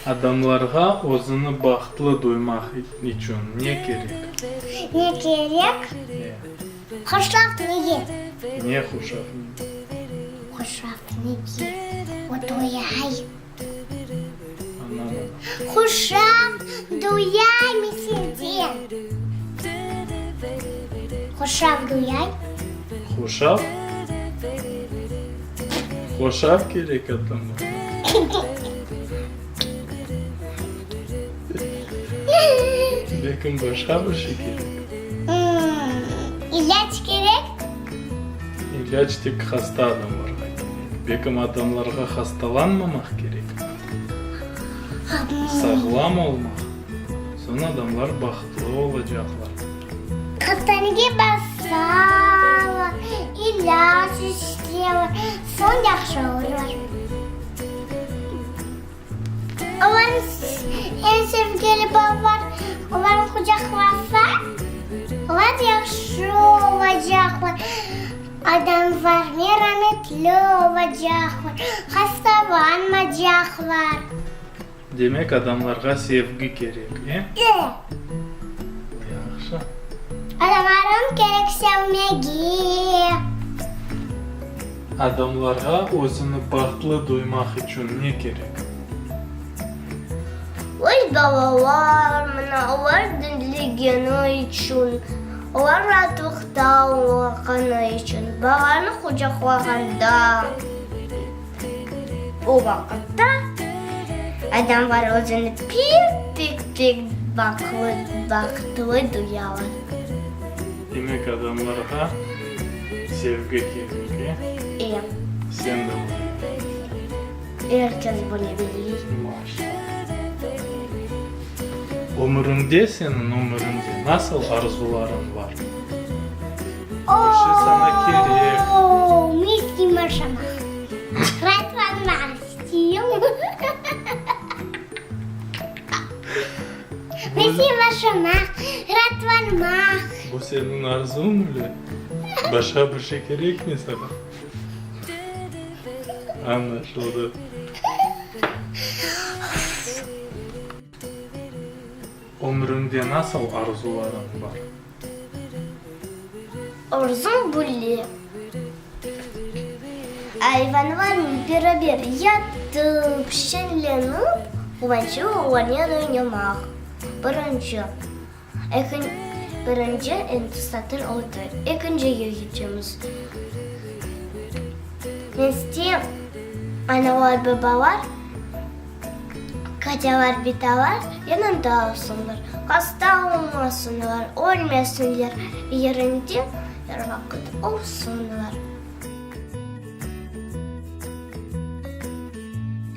Adamlarğa özüni bahtlı duymaq içün ne kerek? Ne kerek? E. Hoşaf nege? Ne hoşaf nege? Hoşaf nege? O duyay. Añlamadım. Hoşaf duyay meselen. Hoşaf duyay. Hoşaf? Hoşaf kerek adamğa. Belkim başqa bir şey kerek? İlâc kerek. İlâc tek hasta adamlarğa kerek. Belkim adamlarğa hastalanmamaq kerek? Sağlam olmaq. Soñ adamlar bahtlı olacaqlar. Hastanege barsalar, ilâc içseler, soñ yahşı olurlar. Olarnıñ eñ sevgili balalar olarnı qucaqlasa, olar yahşı olacaqlar, adamlar merametli olacaqlar, hastalanmacaqlar. Demek, adamlarğa sevgi kerek, e? E. Yahşı. Adamlarnı kerek sevmege. Adamlarğa özüni bahtlı duymaq içün ne kerek? Öz balalar, mına, olar diñlegeni içün, olar raatlıqta olğanı içün, balanı qucaqlağanda. O vaqıtta adamlar özüni pek-pek-pek bahtlı duyalar. Demek, adamlarğa sevgi kerek, e? E. Sen de bunı bilesiñ. Er kes bunı biley. Maşallah. Ömüriñde, seniñ ömüriñde nasıl arzularıñ bar? Bir şey saña kerek. O, mis yumuşamaq. Raatlanmaq isteyim. Mis yumuşamaq, raatlanmaq. Bu seniñ arzuñ öyle? Başqa bir şey kerekmi saña? Añlaşıldı. Ömrüñde nasıl arzularıñ bar? Arzum böyle, ayvanlarnen beraber yatıp, şeñlenip, quvançlı olarnen oynamaq. Birinci, birinci endi satın oldı, ekincige keçemiz. Men isteyim, analar, babalar. Kacalar, bitalar yanında olsunlar, hasta olmasınlar, ölmesinler, yerinde er vaqıt olsunlar.